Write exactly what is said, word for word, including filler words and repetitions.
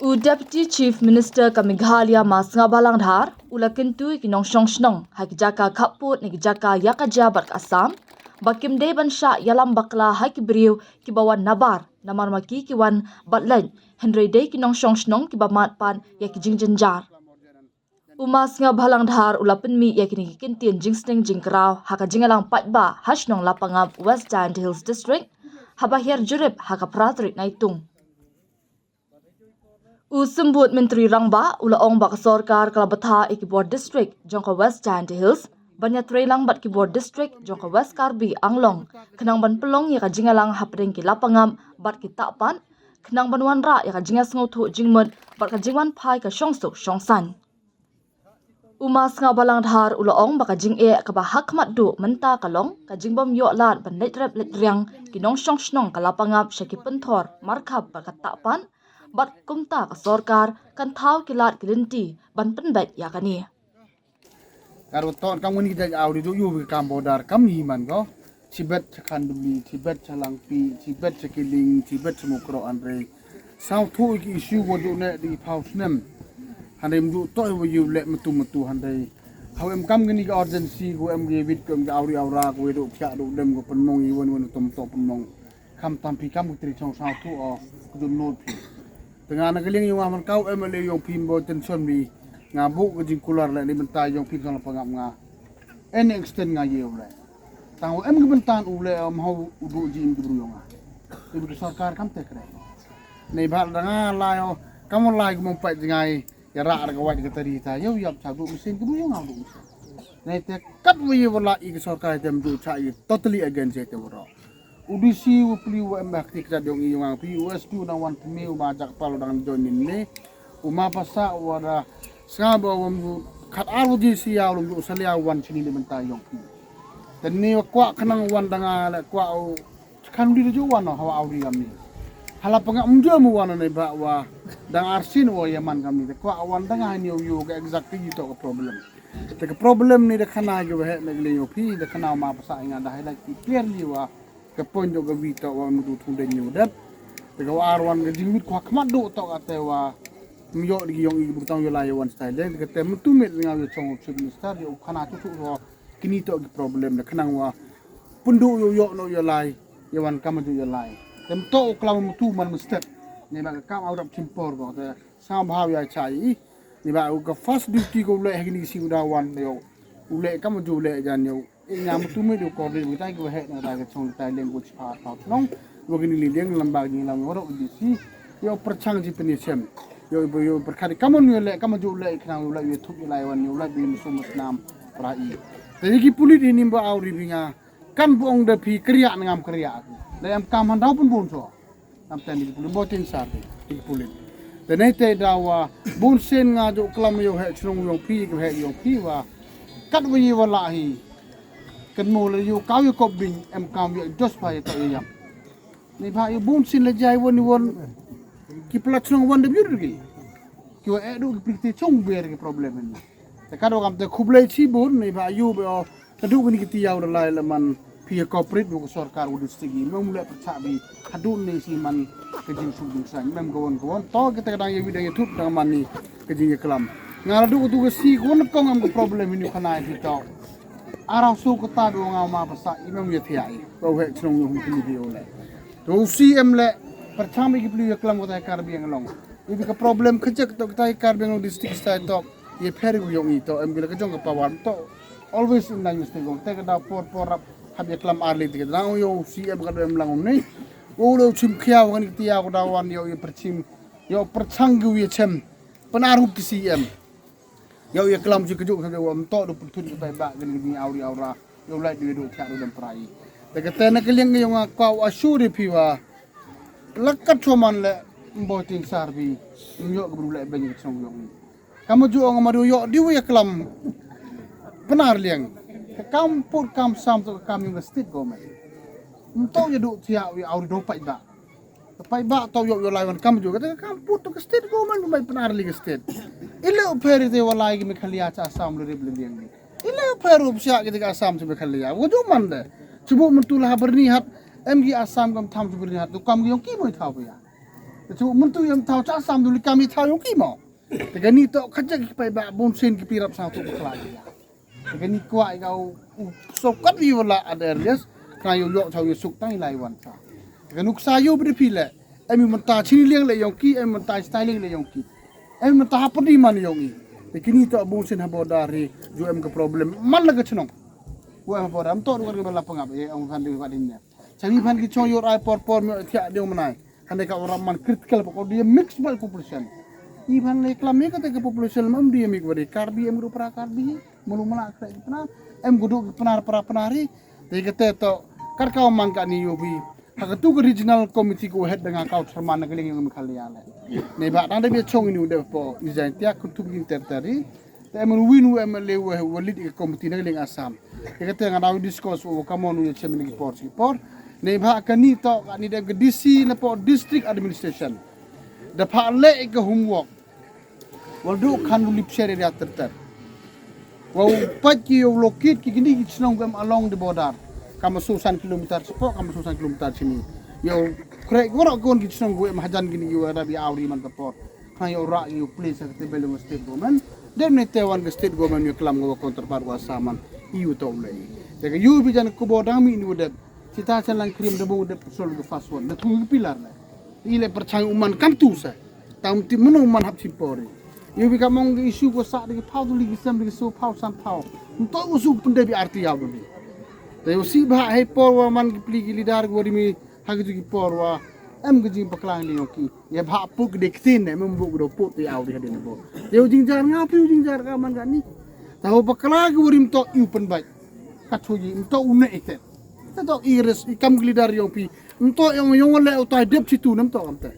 U Deputy Chief Minister ka Meghalaya, Ma Sniawbhalang Dhar, u la kyntu ïa ki nongshong shnong ha ki jaka khappud ne ki jaka ïakajia bad ka Assam ba kim dei ban shah ïalam bakla ha ki briew kiba wan nabar, namar ma ki ki wan bad leit, hynrei dei ki nongshong shnong kiba mad pat ïa ki jingjynjar. U Ma Sniawbhalang Dhar u la pynmih ïa kine ki kyntien jingsneng jingkraw ha ka jingïalang paidbah ha shnong Lapangap, West Jaintia Hills District, haba hiar jurip ha ka phra tarik Naitung. U Symbud Myntri Rangbah u la ong ba ka sorkar ka la bthah ïa ki bor district jong ka West Jaintia Hills ban ïatreilang bad ki bor district jong ka West Karbi Anglong, khnang ban pynlong ïa ka jingïalang hapdeng ki Lapangap bad ki Tahpat, khnang ban wanrah ïa ka jingïasngewthuh jingmut bad ka jingwanphai ka shongsuk shongsaiñ. U Ma Sniawbhalang Dhar u la ong ba ka jingeh kaba hakhmat duh mynta ka long ka jingbym ïoh lad ban leit rep leit riang ki nongshong shnong ka Lapangap sha ki pynthor Markhap bad ka Tahpat, bad kumta ka sorkar kan thaw ki lad ki lynti ban pynbeit ïa kane. Kar u ton kam ngin ki jait aw ri ju yu kam border kam ni man ko. Tibet cha Khanduli, Tibet cha Langpi, Tibet cha Kiling, Tibet cha Mukroh, hynrei saw thu ki issue wa ju ne di phaw snem. Hynrei mju to wa yu le matu matu hynrei. Haw em kam ngin ki urgency ko em ki wit ko em ki aw ri aw ra ko yu do cha do dem ko pynmong i wan wan tom to pynmong. Kam tam phi kam ki tri chong saw thu o ku ju not phi. Te nga na ka liang yong nga man kau M L A yong phi mbo tension bi. Nga bu ka jingkular le ni bynta yong phi ka Lapangap nga. Any extent nga ye u le. Tang u em ka bynta u le am hau u du jing ki bru yong nga. Ibu ka sorkar kam te kre. Nei ba da nga lai o kam lai ku mong pai jngai. Ya ra ka wai ka tari ta yow yap cha du mesin ki bru yong nga du mesin. Nei te kat wa ye wala i ka sorkar te mdu cha i totally against te wara. U D C u pli u em bak ti kra dong i yong ang pli u S P u nang wan tmi u ba jak pal dang join in ne. U ma pasa u ada sanga ba u em kat ar u D C ya u lum u salia wan chini ni bynta yong pli. Te ni u kwah khnang wan dang a le kwah u kan di ju wan hawa au di kami. Hala panga um ju mu wan ne ba wa dang arsin wa ya man kami. Te kwah wan dang a ni u yu ga exactly to ka problem. Te ka problem ni da khana ga wa he ne le yo phi da khana ma pasa nga da highlight ki clearly wa ka point do ga wi to wa mu du thung de nyu dat. Te ga wa ar wan ga jingwit kwa khmat do to ka te wa mu yo di yong i bu tang yo la yo wan style de ka te mu tu met nga yo chong chief minister yo khana tu tu ro kini to ki problem da khana wa pundu yo yo no yo lai yo wan kam ju yo lai. Te mu to klam mu tu man mu step. Ne ba ka kam au rap chimpor ba te sa bhaw ya chai. Ni ba u ka first duty ko le ha kini si u da wan yo. U le kam ju le jan yo. Nya mutu me du ko bi tai ko he na da ka chong tai leng ko chi pa ta nong. Wa kini li leng lamba ni lam ro di si. Yo perchang ji peni sem. Yo bo yo perkhari kam yo le kam ju le khnang yo le yo thuk yo lai wan yo le bi musu musnam pra i. Te ki pulit ni ba au ri bi nga kan bu ong da phi kriya ngam kriya. Le am kam han dau pun bun so. Am tan di pulit bo tin sar di pulit. Te nei te da wa bun sen nga ju klam yo he chnong yong phi ko he yong phi wa. Kat wa yi wa la hi. Kan mo le yo kaw yo kop bing em kam yo jos pa yo to yam. Nei ba yo bun sen le jai won won. Ki pla chnong wan de yur ki. Ki wa e du ki prikti chong ber ki problem ni. Te ka do kam te khublei chi bun nei ba yo be o. Ka du kini ki tiaw da lai la man phi ya corporate bu ka sorkar u district i mem le pcha bi. Ka du ni si man ka jing su jing sang mem ka won ka won to kita ka dang ya wi dang ya thut dang man ni ka jing ya klam. Nga la du ka du ka si ka won kong am ka problem ni khana phi to. Arau su ka ta du nga ma pasa i mem ya thia i. Ba u he chnong ni hum kini bi o le. To si em le perchang bi ki pli ya klam ka ta Karbi Anglong. Ibi ka problem ka jek to ka ta Karbi Anglong district style to. Ye pher gu yong i to em gila ka jong ka power to always in line with the gong te ka da por por rap hab ye klam arli te ka da yo C M ka da em lang ni. Wo lo chim khia wa ni ti ya ko da wan yo ye perchim yo perchang gu ye chem. Penar hup ti C M yo ye klam ji ka jong ka da wan to do putun ka ba ga ni au ri au ra. Yo lai dui du kya du dam prai. Te ka te na ka liang yo nga ka wa shu ri phi wa. Lakat choman le mbo tin sar bi. Yo ga bru le ben ka chong yo. Kam ju ong ma du yo di wi klam. Penar liang. Ka kam put kam sam to ka kam yung ka state government. Mto ya du tia wi au do pai ba. Pai ba to yo yo lai wan kam ju ka kam put to ka state government mai penar li ka state. Ile u peri te walai ki Meghalaya cha Assam le rib le liang ni. Ile u peru psia ki te ka Assam cha Meghalaya. Wo ju man de. Chubu mentu la berni hat em ki Assam kam tham chu berni hat to kam ki yong ki moi thau ya. Chu myntu ïa thaw cha sam du li kam ïa thaw ïong ki mo. Te kani to ka jek ki paidbah bun sien ki pirap sa tu bakla ïa. Te kani kwah ïa u, u sokat wi wala ad areas. Kna ïa u ïoh thaw ïa suk tang ïa lai wan sa. Te kanu ksa ïa u bri phi le. Em mynta chini liang le ïong ki, em mynta chita liang le ïong ki. Em mynta hapdi man ïong i. Te kini to bun sien ha border hi, ju em ka problem man la ka chnong. Wa em ha border am to ngan ka bala pangap e ong fan di wa din ne. Changi fan ki chong yor ai por por me thia ding manai. Hande ka orang man critical pokok dia mix by population. I fan le klam e kata ka population mam dia mik wadi Karbi em gru para Karbi. Mulu mala kre ki pnar. Em gudu ki pnar para pnar hi. Te kata to kar ka man ka ni yobi. Ha katu ka regional committee ko head da nga kau chairman na ka liang ïong Meghalaya le. Neibhah dang da bia chong inu da po i Jaintia kuntum kin ter ter hi. Te em win u em le u u lead ka committee na ka liang Assam. Te kata nga da discuss u ka mon u chairman ki por ki por. Neibhah kani to kani da ka D C na po district administration. Da pha le ka homework. Wal du khan u lip share area ter ter. Wa u pait ki u lokit ki kini ki chnong em along the border. Kama so san kilometer sepo, kama so san kilometer sini. Yo krek gorok kon ki chnong em hajan kini ki wa rabi awri man ka por. Khan yo ra yo place ka te belong state government. Dem ne te wan ka state government yo klam go counterpart wa saman. Iu to le. Te ka yu bi jan ku bo dang mi ni u dep. Sita chan lang krim de bo dep sol ka fast one. Da tu ki pilar le. I le perchang u man kam tu sa. Tam ti mano man hap chim pori. Yo bi ka mong ki issue ko sa de ki pau tu li ki sem de ki so pau san pau. Nto u su pun de bi arti ya bi. Te u si ba hei por wa man ki pli ki lidar ko di mi ha ki tu ki por wa. Em ki jing paklang li yo ki. Ye bha pu ki de ktin ne mem bu ki do pu ti au di hadin bo. Te u jing jar nga pi u jing jar ka man ka ni. Ta ho pakla ki wari mto iu pen bai. Ka thu ji mto u ne ite. Ta to i res i kam ki lidar yo pi. Mto yong yong le u tai dep chitu nam to am te.